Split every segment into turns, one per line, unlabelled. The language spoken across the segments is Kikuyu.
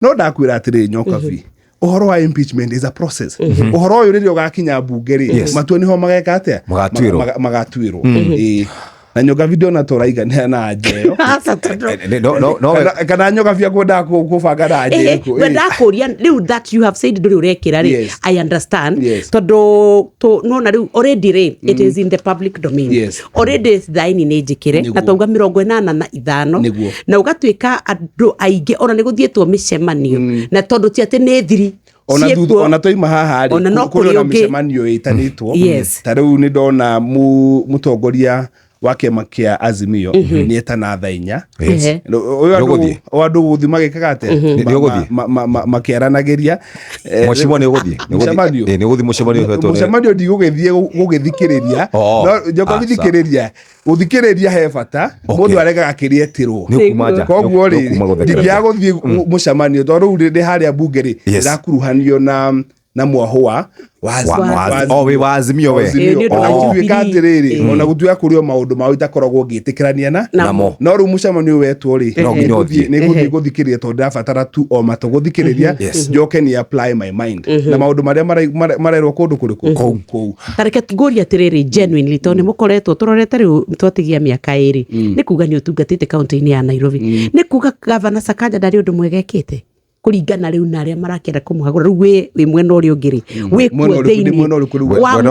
No ndakwĩra atĩrĩ, Nyokabi, ũhoro wa impeachment is a process. Ũhoro ũyũ rĩrĩa ũgakinya mbunge rĩ, matua nĩho mageka atĩa?
Magatuĩrwo.
Magatuĩrwo. Ĩĩ. Na Nyokabi ndĩona tũraiganĩra na nja ĩyo.
Aca, tondũ
No
Kana Nyokabi akwendaga kũbanga na nja ĩrĩkũ?
We ndakũria rĩu, that you have said ndũrĩ ũrekĩra rĩ, I understand, tondũ nona rĩu already rĩ, it is in the public domain. Already thaini nĩ njĩkĩre na twauga 85 na ũgatuĩka andũ aingĩ ona nĩ gũthiĩtwo mĩcemanio, na tondũ ti atĩ nĩ thiri
Ona
ciĩkuo.
Thutha ona twaima haha rĩ,
Ona no
kũrĩ
kũrĩ
ona
ũngĩ.
mĩcemanio ĩtanĩtwo. Ta rĩu nĩ ndona mũtongoria wa kĩama kĩa Azimio nĩ etana thaa 4. Ũyũ andũ
Nĩũgũthiĩ?
O andũ gũthiĩ magĩkaga atĩa?
Nĩ ũgũthiĩ?
Makĩaranagĩria.
Mheshimiwa, nĩ ũgũthiĩ?
Mũcemanio?
Nĩ ũgũthiĩ mũcemanio ũhetwo
Mũcemanio ndigũgĩthiĩ gũgĩthikĩrĩria.
Oh,
No njoka
aca.
gũthikĩrĩria, gũthikĩrĩria he bata. Mũndũ aregaga kĩrĩa etirwo.
Nĩ ũkuma nja.
Koguo
Nĩ
rĩ,
ũkuma gũthekerera.
ndingĩaga gũthiĩ mũcemanio tondũ rĩu ndĩ harĩa mbunge rĩ, ndĩrakuruhanio na mwahũa wa
O wĩ wa Azimio we.
Azimio.
Ĩĩ, nĩ ũndũ
Ona
wa
gũtuĩka
Jubilee.
atĩrĩrĩ, ona gũtuĩka kũrĩ o maũndũ mao itakoragwo ngĩtĩkĩrania na
Namo.
No rĩu mũcemanio ũyũ wetwo rĩ,
No nginya ũthiĩ.
nĩ gũthiĩ gũthikĩrĩria tondũ ndĩrabatara tu o matũ gũthikĩrĩria, njoke ni apply my mind na maũndũ marĩa marerwo kũndũ kũrĩkũ kũu kũu.
Tareke ngũrie atĩrĩrĩ, genuinely, tondũ nĩ mũkoretwo tũrorete rĩu twatigia mĩaka 2, nĩ kuga nĩ ũtungatĩte kaũntĩ-inĩ ya Nairobi, nĩ kuga Gavana Sakaja ndarĩ ũndũ mwega ekĩte kũringana rĩu na arĩa marakĩenda kũmũhagũra? Rĩu wĩ mwena ũrĩa ũngĩ rĩ, wĩ kuo
Mwena ũrĩkũ? Nĩ
thĩinĩ
mwena ũrĩkũ rĩu?
Wa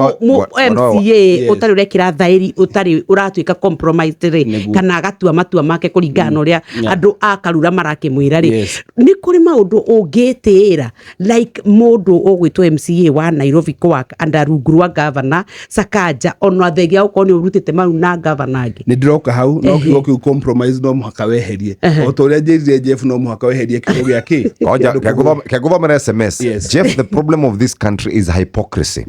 MCA ũtarĩ ũrekĩra thaĩri, ũtarĩ ũratuĩka compromised rĩ, kana agatua matua make kũringana na ũrĩa andũ a Karura marakĩmwĩra rĩ, nĩ kũrĩ maũndũ ũngĩtĩĩra like mũndũ ũgwĩtwo MCA wa Nairobi kwa under rungu rwa Governor Sakaja, ona thengia gũkorwo nĩ ũrutĩte mau na governor angĩ?
Nä ndĩroka hau, no kiugo kĩu compromise no mũhaka weherie, o ta ũrĩa njĩrire Jeff, no mũhaka weherie kiugo gĩa kĩ.
Ngoja, kengũthomera SMS. "Jeff, the problem of this country is hypocrisy.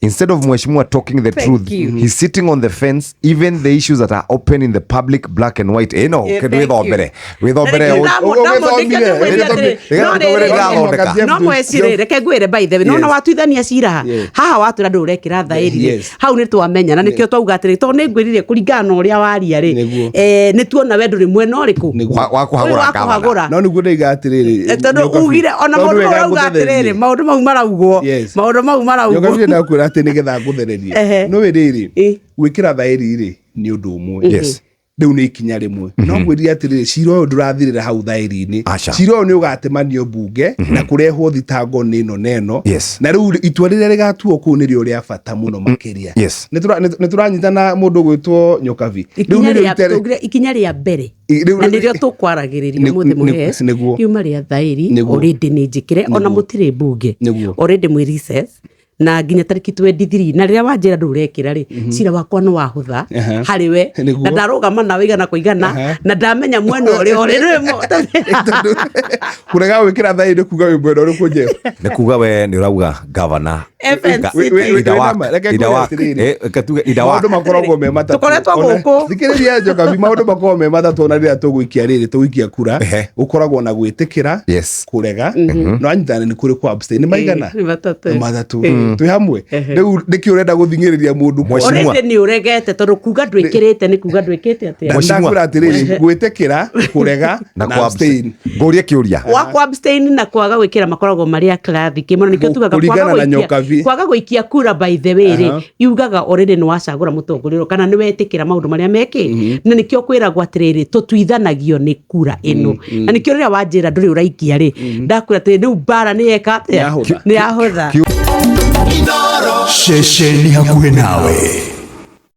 Instead of Mheshimiwa talking the
Thank
truth,
you.
he's sitting on the fence, even the issues that are open in the public, black and white." Ĩno,
Thank you.
wĩthombere. Wĩthombere.
Ũgĩthomire.
No mwecire, reke ngwĩre, by the way, nona watuithania cira haha, watwĩra ndũ ũrekĩra thaĩri rĩ, hau nĩ twamenya na nĩkĩo twauga atĩrĩ, tondũ nĩ ngwĩrire kũringana na ũrĩa waria rĩ, nĩ tuona we ndũrĩ mwena ũrĩkũ.
Wa
Ũyũ
kũhagũra
wa
gavana.
kũhagũra.
No nĩguo ndaiga atĩrĩrĩ,
Tondũ
Nyokabi,
ugire ona
tondũ
maũndũ mau
wega
marauga
ngũthererie.
atĩrĩrĩ, maũndũ mau maraugwo, maũndũ mau maraugwo.
Nyokabi, ndakwĩra atĩ nĩgetha ngũthererie, no rĩrĩ, gwĩkĩra thaĩri rĩ, nĩ ũndũ ũmwe. Rĩu nĩ ikinya rĩmwe, no ngwĩrire atĩrĩrĩ, cira ũyũ ndũrathirĩra hau thaĩri-inĩ.
Aca.
Cira ũyũ nĩ ũgatemanio mbunge na kũrehwo thitango nĩ ĩno na ĩno. Na rĩu itua rĩrĩa rĩgatuo kũu nĩrĩo rĩa bata mũno makĩria. Nĩ tũranyitana, mũndũ ũgwĩtwo Nyokabi? Rĩu
Ikinya
nĩrĩo
rĩa tũngire ikinya rĩa mbere na nĩrĩo tũkwaragĩrĩria ũmũthĩ mũhes riuma rĩa thaĩri. Already nĩ njĩkĩre, ona mũtirĩ mbunge. Already mwĩ recess na nginya tarĩki 23, na rĩrĩa wanjĩra ndũ ũrekĩra rĩ, cira wakwa nĩ wahũtha harĩ we. Na ndarũgama nawe igana kwa igana. Na ndamenya mwena ũrĩa ũrĩ rĩmwe.
Tondũ kũrega gwĩkĩra thaĩri nĩ kuga wĩ mwena ũrĩkũ, Jeff?
Nĩ kuga we nĩ ũrauga gavana
FNC.
Wĩ nama, reke ngwĩre atĩrĩrĩ.
Reke tuge ida
Maũndũ makoragwo me matatũ.
Tũkoretwo gũkũ.
Thikĩrĩria, Njokabi, maũndũ makoragwo me matatũ. Ona rĩrĩa tũgũikia rĩrĩ, tũgũikia kura, gũkoragwo na gwĩtĩkĩra, kũrega, no anyitane nĩ kũrĩ kwa abstain. Nĩ maigana?
Nĩ matatũ.
Nĩ matatũ. Twĩ hamwe rĩu, nĩkĩ ũrenda gũthing'ĩrĩria mũndũ
Mheshimiwa.
Already nĩ ũregete, tondũ kuga ndwĩkĩrĩte nĩ kuga ndwĩkĩte atĩa?
Mheshimiwa.
Ndakwĩra atĩrĩrĩ, gwĩtĩkĩra, kũrega
na
na
kwa
abstain.
Ngũrie kĩũria.
Wa ku abstain na kwaga gwĩkĩra makoragwo marĩ a class kĩmwe, na nĩkĩo tugaga kwaga
Kũringana na
gũikia
Nyokabi.
Kwaga gũikia kura, by the way rĩ, yugaga already nĩ wacagũra mũtongoria ũrĩa, kana nĩ wetĩkĩra maũndũ marĩa mekĩ, na nĩkĩo kwĩragwo atĩrĩrĩ, tũtuithanagio nĩ kura ĩno, na nĩkĩo rĩrĩa wanjĩra ndũrĩ ũraikia rĩ, ndakwĩra atĩrĩ, rĩu mbara nĩ yeka atĩa?
Nĩ yahũtha.
Nĩ yahũtha.
Ceceni hakuhĩ nawe.